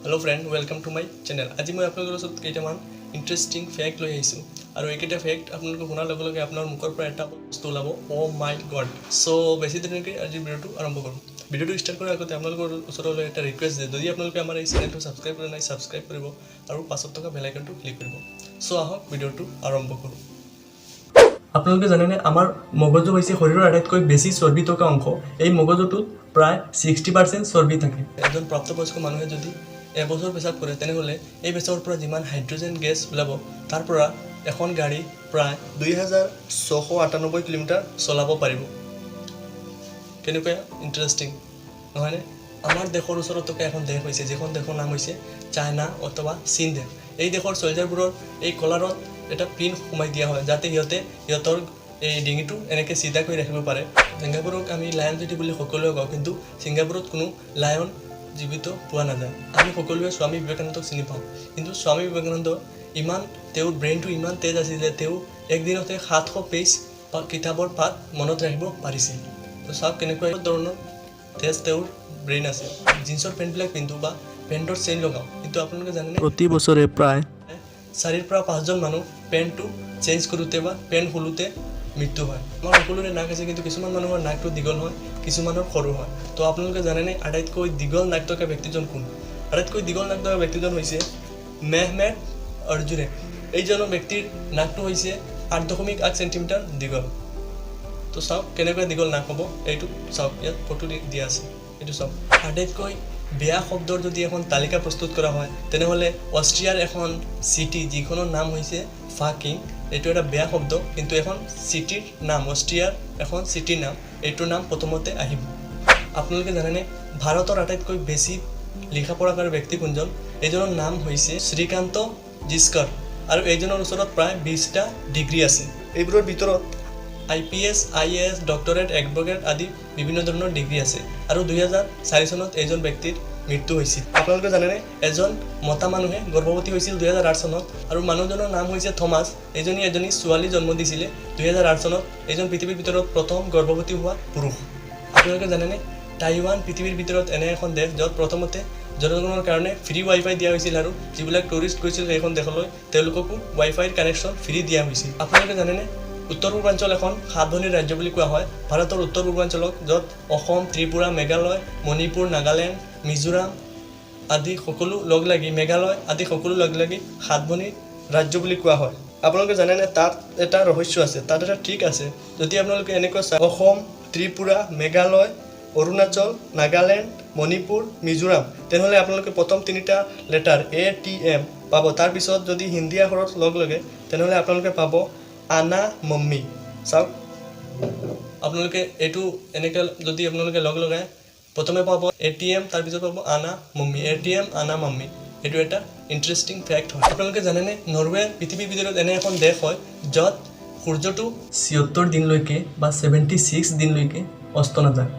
Hello friend, welcome to my channel. আজি মই আপোনালোকৰ ওচৰত কেইটামান ইণ্টাৰেষ্টিং ফেক্ট লৈ আহিছোঁ আৰু এইকেইটা ফেক্ট আপোনালোকে শুনাৰ লগে লগে আপোনাৰ মুখৰ পৰা এটা বস্তু ওলাব, "অ' মাই গড"। চ' বেছি দেৰি আজি ভিডিঅ'টো আৰম্ভ কৰোঁ। ভিডিঅ'টো ষ্টাৰ্ট কৰাৰ আগতে আপোনালোকৰ ওচৰলৈ এটা ৰিকুৱেষ্ট যে যদি আপোনালোকে আমাৰ এই চেনেলটো ছাবস্ক্ৰাইব কৰা নাই, ছাবস্ক্ৰাইব কৰিব আৰু পাছত থকা বেল আইকনটো ক্লিক কৰিব। চ' আহক, ভিডিঅ'টো আৰম্ভ কৰোঁ। আপোনালোকে জানেনে, আমাৰ মগজু হৈছে শৰীৰৰ আটাইতকৈ বেছি চৰ্বি থকা অংশ। এই মগজুটোত প্ৰায় 60% চৰ্বি থাকে। এজন প্ৰাপ্তবয়স্ক মানুহে যদি এবছৰ পেচাব কৰে, তেনেহ'লে এই পেচাবৰ পৰা যিমান হাইড্ৰজেন গেছ ওলাব, তাৰ পৰা এখন গাড়ী প্ৰায় 2698 কিলোমিটাৰ চলাব পাৰিব। কেনেকুৱা ইণ্টাৰেষ্টিং নহয়নে? আমাৰ দেশৰ ওচৰত থকা এখন দেশ হৈছে, যিখন দেশৰ নাম হৈছে চাইনা অথবা চীন দেশ। এই দেশৰ চলজাৰবোৰৰ এই কলাৰত এটা পিন সোমাই দিয়া হয়, যাতে সিহঁতে সিহঁতৰ এই ডিঙিটো এনেকৈ চিধা কৰি ৰাখিব পাৰে। ছিংগাপুৰক আমি লায়ন চিটি বুলি সকলোৱে কওঁ, কিন্তু ছিংগাপুৰত কোনো লায়ন জীৱিত পোৱা নাযায়। আমি সকলোৱে স্বামী বিবেকানন্দক চিনি পাওঁ, কিন্তু স্বামী বিবেকানন্দ ইমান তেওঁৰ ব্ৰেইনটো ইমান তেজ আছিল যে তেওঁ একদিনতে 700 পেজ কিতাপৰ পাত মনত ৰাখিব পাৰিছিল। তো চাওক, কেনেকুৱা ধৰণৰ তেজ তেওঁৰ ব্ৰেইন আছে। জিন্সৰ পেণ্টবিলাক পিন্ধো বা পেণ্টৰ চেইন লগাওঁ, কিন্তু আপোনালোকে জানেনে, প্ৰতি বছৰে প্ৰায় চাৰিৰ পৰা পাঁচজন মানুহ পেণ্টটো চেঞ্জ কৰোঁতে বা পেণ্ট খোলোতে মৃত্যু হয়। আমাৰ সকলোৰে নাক আছে, কিন্তু কিছুমান মানুহৰ নাকটো দীঘল হয়, কিছুমানৰ সৰু হয়। তো আপোনালোকে জানেনে, আটাইতকৈ দীঘল নাক থকা ব্যক্তিজন কোন? আটাইতকৈ দীঘল নাক থকা ব্যক্তিজন হৈছে মেহমেট অৰ্জুৰে। এইজন ব্যক্তিৰ নাকটো হৈছে 8.8 চেণ্টিমিটাৰ দীঘল। তো চাওক, কেনেকুৱা দীঘল নাক হ'ব। এইটো চাওক, ইয়াত ফটো দিয়া আছে, এইটো চাওক। আটাইতকৈ বেয়া শব্দৰ যদি এখন তালিকা প্ৰস্তুত কৰা হয়, তেনেহ'লে অষ্ট্ৰিয়াৰ এখন চিটি, যিখনৰ নাম হৈছে ফাকিং, এইটো এটা বেয়া শব্দ, কিন্তু এখন চিটিৰ নাম, অষ্ট্ৰিয়াৰ এখন চিটিৰ নাম, এইটোৰ নাম প্ৰথমতে আহিব। আপোনালোকে জানেনে, ভাৰতৰ আটাইতকৈ বেছি লিখা পঢ়া কৰা ব্যক্তি কোনজন? এইজনৰ নাম হৈছে শ্ৰীকান্ত জিস্কৰ আৰু এইজনৰ ওচৰত প্ৰায় 20টা ডিগ্ৰী আছে। এইবোৰৰ ভিতৰত আইপিএছ, আইএএছ, ডক্টৰেট, এডভকেট আদি বিভিন্ন ধৰণৰ ডিগ্ৰী আছে আৰু 2004 চনত এইজন ব্যক্তিৰ মৃত্যু হৈছিল। আপোনালোকে জানেনে, এজন মতা মানুহে গৰ্ভৱতী হৈছিল 2008 চনত আৰু মানুহজনৰ নাম হৈছে থমাছ। এইজনী এজনী ছোৱালী জন্ম দিছিলে 2008 চনত। এইজন পৃথিৱীৰ ভিতৰত প্ৰথম গৰ্ভৱতী হোৱা পুৰুষ। আপোনালোকে জানেনে, টাইৱান পৃথিৱীৰ ভিতৰত এনে এখন দেশ, য'ত প্ৰথমতে জনগণৰ কাৰণে ফ্ৰী ৱাইফাই দিয়া হৈছিল আৰু যিবিলাক টুৰিষ্ট গৈছিল সেইখন দেশলৈ, তেওঁলোককো ৱাইফাইৰ কানেকশ্যন ফ্ৰী দিয়া হৈছিল। আপোনালোকে জানেনে, উত্তৰ পূৰ্বাঞ্চল এখন সাত ভনীৰ ৰাজ্য বুলি কোৱা হয় ভাৰতৰ উত্তৰ পূৰ্বাঞ্চলক, য'ত অসম, ত্ৰিপুৰা, মেঘালয়, মণিপুৰ, নাগালেণ্ড, মিজোৰাম আদি সকলো লগ লাগি, মেঘালয় আদি সকলো লগ লাগি সাত ভনীৰ ৰাজ্য বুলি কোৱা হয়। আপোনালোকে জানেনে, তাত এটা ৰহস্য আছে, তাত এটা ট্ৰিক আছে। যদি আপোনালোকে এনেকুৱা চায়, অসম, ত্ৰিপুৰা, মেঘালয়, অৰুণাচল, নাগালেণ্ড, মণিপুৰ, মিজোৰাম, তেনেহ'লে আপোনালোকে প্ৰথম তিনিটা লেটাৰ এ টি এম পাব। তাৰপিছত যদি হিন্দী আখৰত লগ লাগে, তেনেহ'লে আপোনালোকে পাব আনা মম্মী। চাওক, আপোনালোকে এইটো এনেকৈ যদি আপোনালোকে লগ লগায়, প্ৰথমে পাব এ টি এম, তাৰপিছত পাব আনা মম্মী। এ টি এম আনা মম্মী। এইটো এটা ইণ্টাৰেষ্টিং ফেক্ট হয়। আপোনালোকে জানেনে, নৰৱে পৃথিৱীৰ ভিতৰত এনে এখন দেশ হয়, য'ত সূৰ্যটো 76 দিনলৈকে বা 76 দিনলৈকে অস্ত নাযায়।